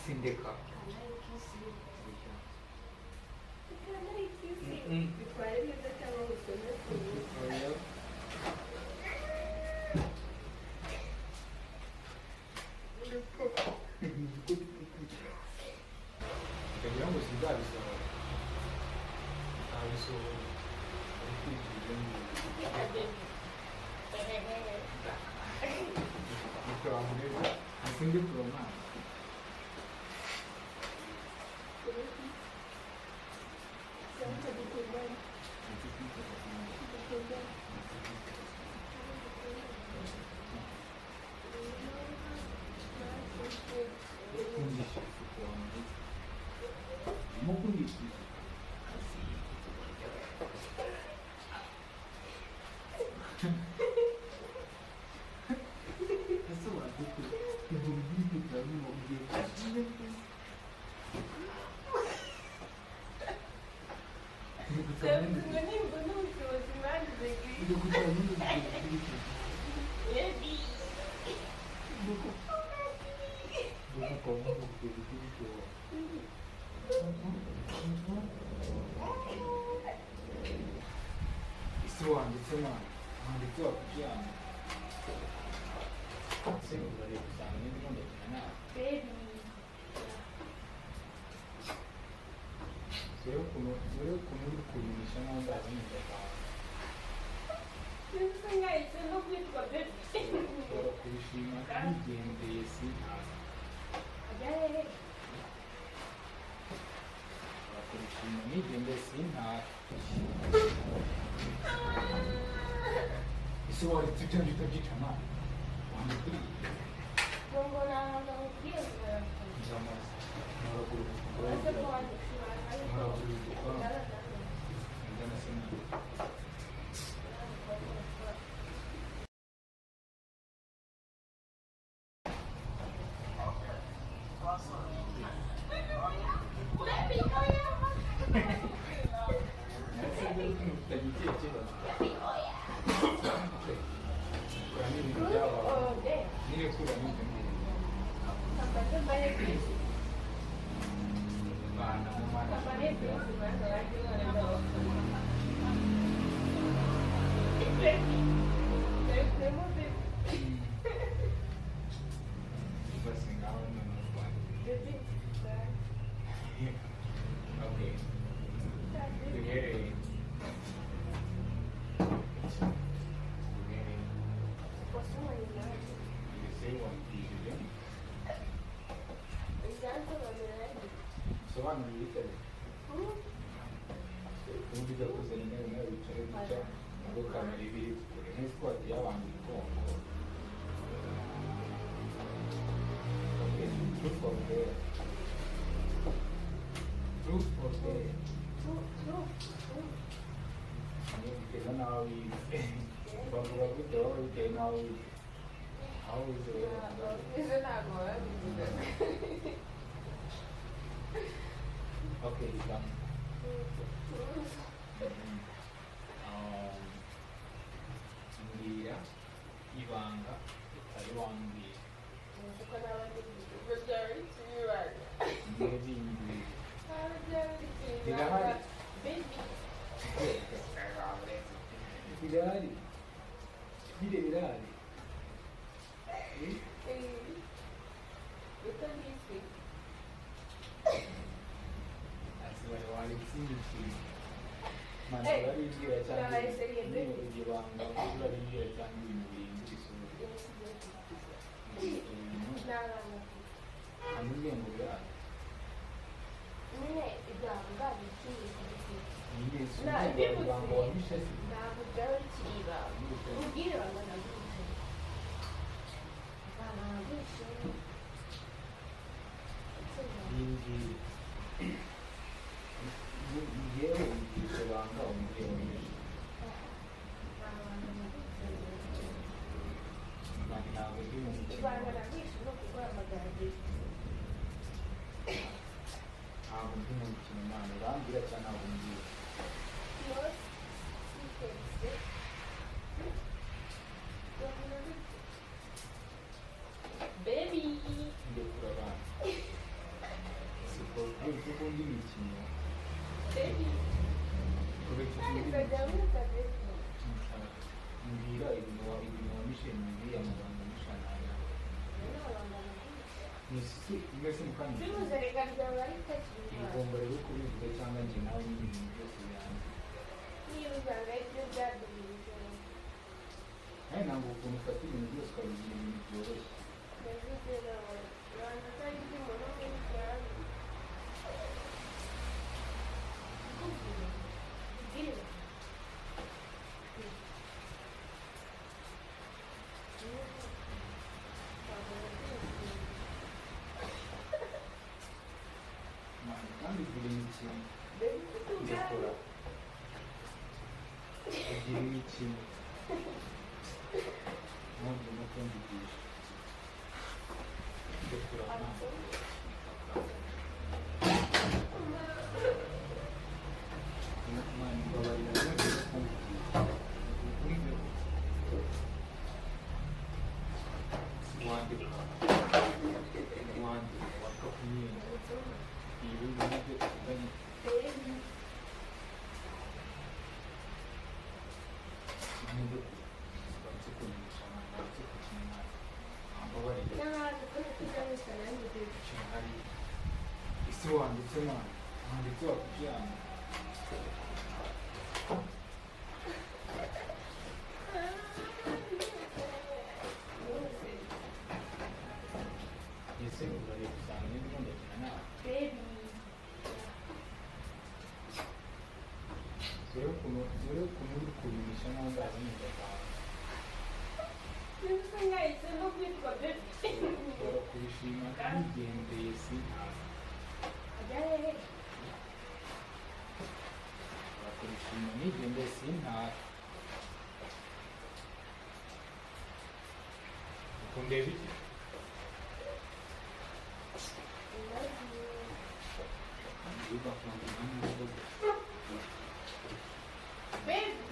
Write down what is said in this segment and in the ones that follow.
Sindeka. Can I kiss you? Can I kiss you? Mm-mm. Bitware neza cyangwa usome ku Oya. Utagira ngo sinzabisohora. Nzabisohora. Ariko ibyo ngibyo. Asinde kuroma. Ese wanditse mwana wanditse wakuryama ese urareba usanga n'ibyo ndakina nawe. Urebe ukuntu uri kubinisha nkaho ndazi neza kwawe. Ushobora kubishima nigendeye sintazi. Ushobora kubishima nigendeye sintazi. Ese waretse ibyanjye utabyica mwana wanditse nzamaze ntoragura udukorora ndana sinari. Sobanura ibitare ubundi ujya kuzana intebe nawe wicare gutya nabwo kamera iba iri kure nk'uko wagiye abantu imigongo. Okay, truth or dare? Truth or dare? Bitewe n'aho wize bavuga gute wowe bitewe n'aho wize aho wize rero bavuga gute? Okay, done. Mbwira ibanga utari wambwira. Rirahari. Rirahari. Bire birahari. Mano, urabibwira cyangwa iryo banga urabibwira cyangwa ibintu bihindura isura. Amubwiye ngo birahari. Ibanga wahishe se? Ntabwo byaba bikiri ibanga. Ubwire ibanga naguhishe. Ibanga naguhishe. Yinjiye. Yewe umbwira ibanga umbwiye wahishe. Ntabwo ndi mu mukino. Ibanga naguhishe ni ukuguhamagara baby. Ntabwo ndi mu mukino mwana urambwira cyangwa ntabwo umbwira. Baby. Mwese mukanya Bivuze reka ryaba ritakiri ugomba rero kubivuga cyangwa njye nawe n'ibintu byose birangiye. Niba usanga aribyo byaduhuje. Nawe ntabwo ukuntu ufata ibintu byose ukabigira ibintu byoroshye. Ndavuze nawe banza atari iby'umuntu w'ibyawe. Kandi ugira imikino ndekura, ugira imikino ntabwo no kumvugisha ndekura mwana. Mwana mbabarira ntabwo no kumvugisha wandika wandika wandika ku myenda ibi nibyo tuvuganye. Ese wanditse mwana wanditse wakubyanga ese urareba usanga n'ibyo ndakina nawe. Urebe ukuntu uri kubimisha nkaho ndazi neza ushobora kubishima nigendeye sintazi ushobora kubishima nigendeye sintazi ukundeba iki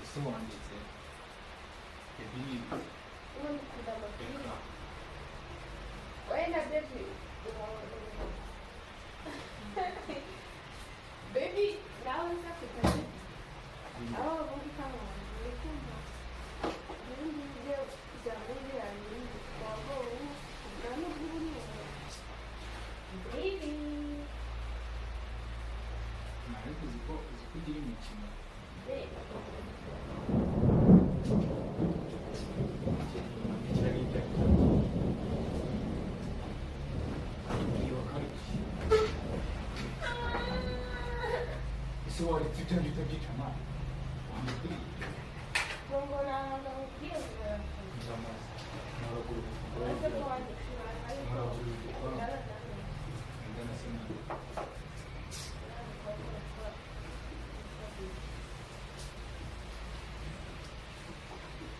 ese wanditse ebi reka. Wenda baby. Baby, nawe nzafite baby. Aho ubundi kama kumva. Ubundi ibyo ijambo ryanjye waba ubu nubwo uri baby. Ariko uzi ko ugira imikino. Baby. Ese wanditse ibyanjye utabyica mwana wanditse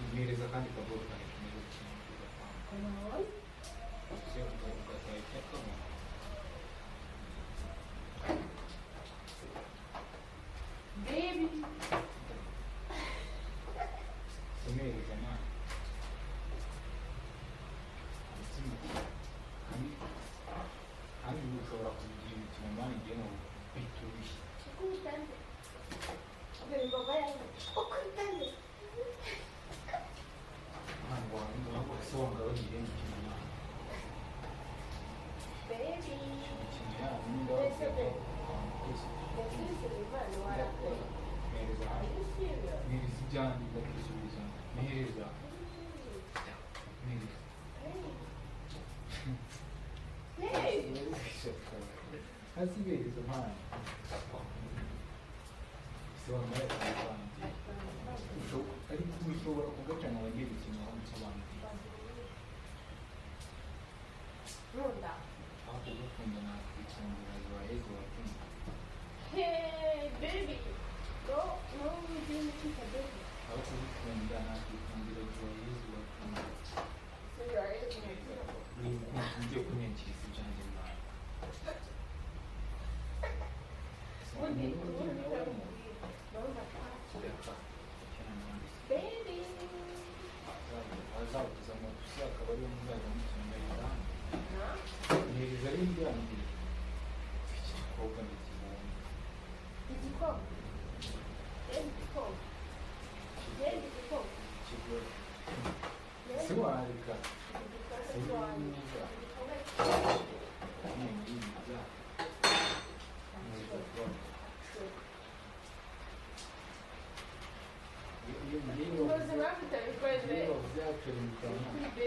mpereza kandi kaboro kanjye tumeze kimwe tugapanga ugataha icyakabona. Baby. Sumereza mwana kandi ushobora kubigira imikino mwana igihe nawe biturushye. Mwana wawe ntabwo ese wangabanyije imikino mwana. Imikino yabo nimba mpereza mpereza ibyanjye ndakisubiza mpereza mpereza. Asibereza mwana ese wambaye akantu ariko ushobora kugacana wagiye gukina aho nsobanukiwe. Aho kugukunda nakwikundira joyeuse watumva. Hey, baby. No, no, Aho kugukunda nakwikundira joyeuse watumva. Ugiye kunyakiriza ibyanjye mwana. Baby. Azawugeza mu pusi akaba ariwe muzajya mukina mpereza ari ibyanjye. Iki gikobwa ndakibonye. Igikobwa. Igikobwa. Igikobwa. Ikigore. Ese wareka. Actually, ndi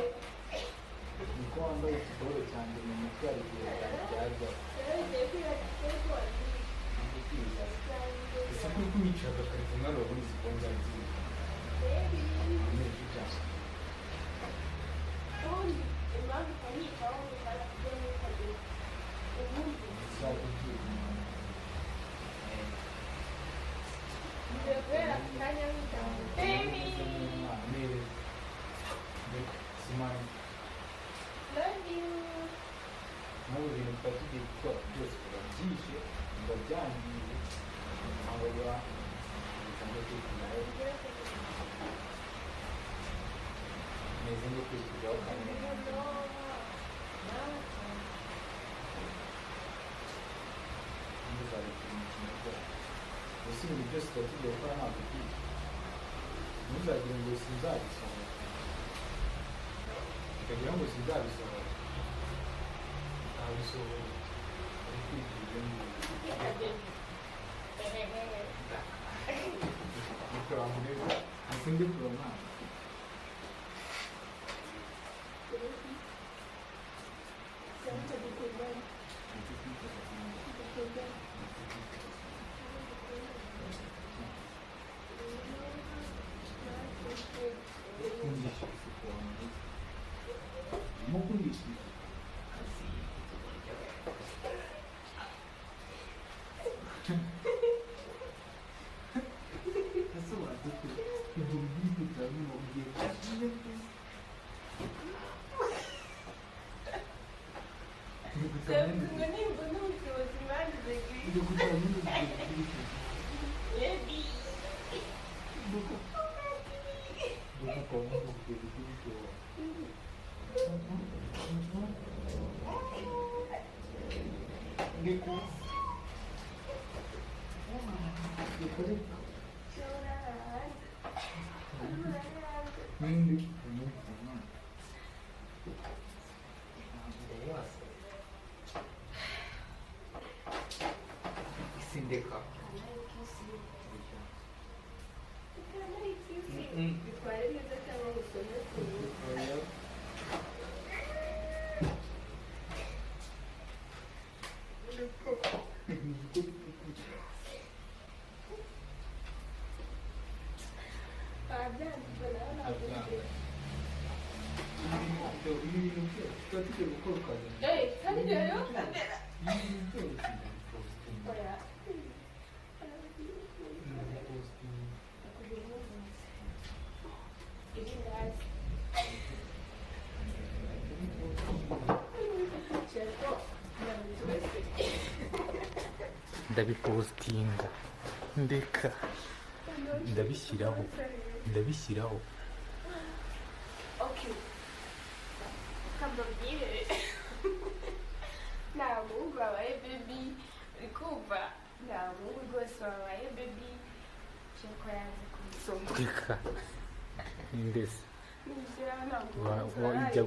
niko wambaye ikigoro cyanjye mu mutwe, hari igihe byajya ndi kwibaza ese kuri kunyicira agakarito mwana, urabona izi konza nziza neza cyane. Ubundi impamvu ukanyitaho ukajya ukagira ubundi Uzajya ngiye guhera ku kanya wita baby. Neza. Smile. Love you. N'ubu ibintu twari tugiye gukora byose biba byishe, biba byangiye, ntabwo biba bitangiye kwikuraho neza no kwikuraho kandi ntuzareke imikino rwose. Gusa ibintu byose tuba tugiye gukora ntabwo byishe, ntuzagire ngo sinzabisohora, ukagira ngo sinzabisohora, ntabisohora uri kwigira ibyo ngibyo. Ndikura neza, ndetse ndikura mwana. Kundisha isuku wanjye, urimo kundisha isuku. Ese wadukura ibyo bibiri turabona ugiye Ngo nimbona ubushobozi mbangize. Baby. Sindeka. Bitware neza cyangwa usome. Babyanditse nawe ntabwo. Ibi bintu byose tuba tugiye gukora ukazana. Eh, kandi rero kamera. Ibi bintu byose ndabipositinga. Oya. Ndabipositinga. Irindazi. Cheko, wese. Ndabipositinga, ndeka ndabishyiraho, ndabishyiraho. Okay. Kambabwire. Nta muhungu wabaye baby, uri kumva? Nta muhungu rwose wabaye baby. Cheko yanze kumusoma. Reka ndetse Nibishyiraho ntabwo ijya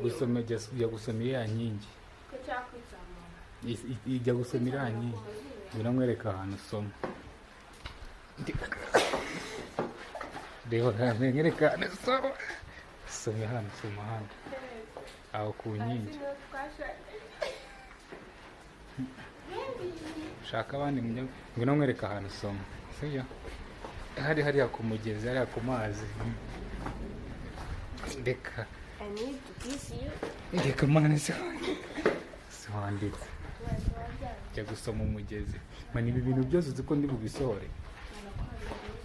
gusoma iriya nkingi. Ko cyakwitsamura. Ijya gusoma iriya nkingi, biramwereka ahantu usoma. Reba, mwereka ahantu usoma. Soma hano, soma hano, aho ku nkingi. Hasi niho twashakanye. Baby. Shaka abandi ngwino mwereka ahantu usoma, sibyo? Hari hariya ku mugezi, hariya ku mazi. Reka. I need to kiss you. Reka mwana, si wanditse. Jya gusoma umugezi. Man, ibi bintu byose uzi ko ndi bubisohore?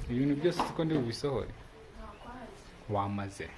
Ibi bintu byose uzi ko ndi bubisohore? Wamaze.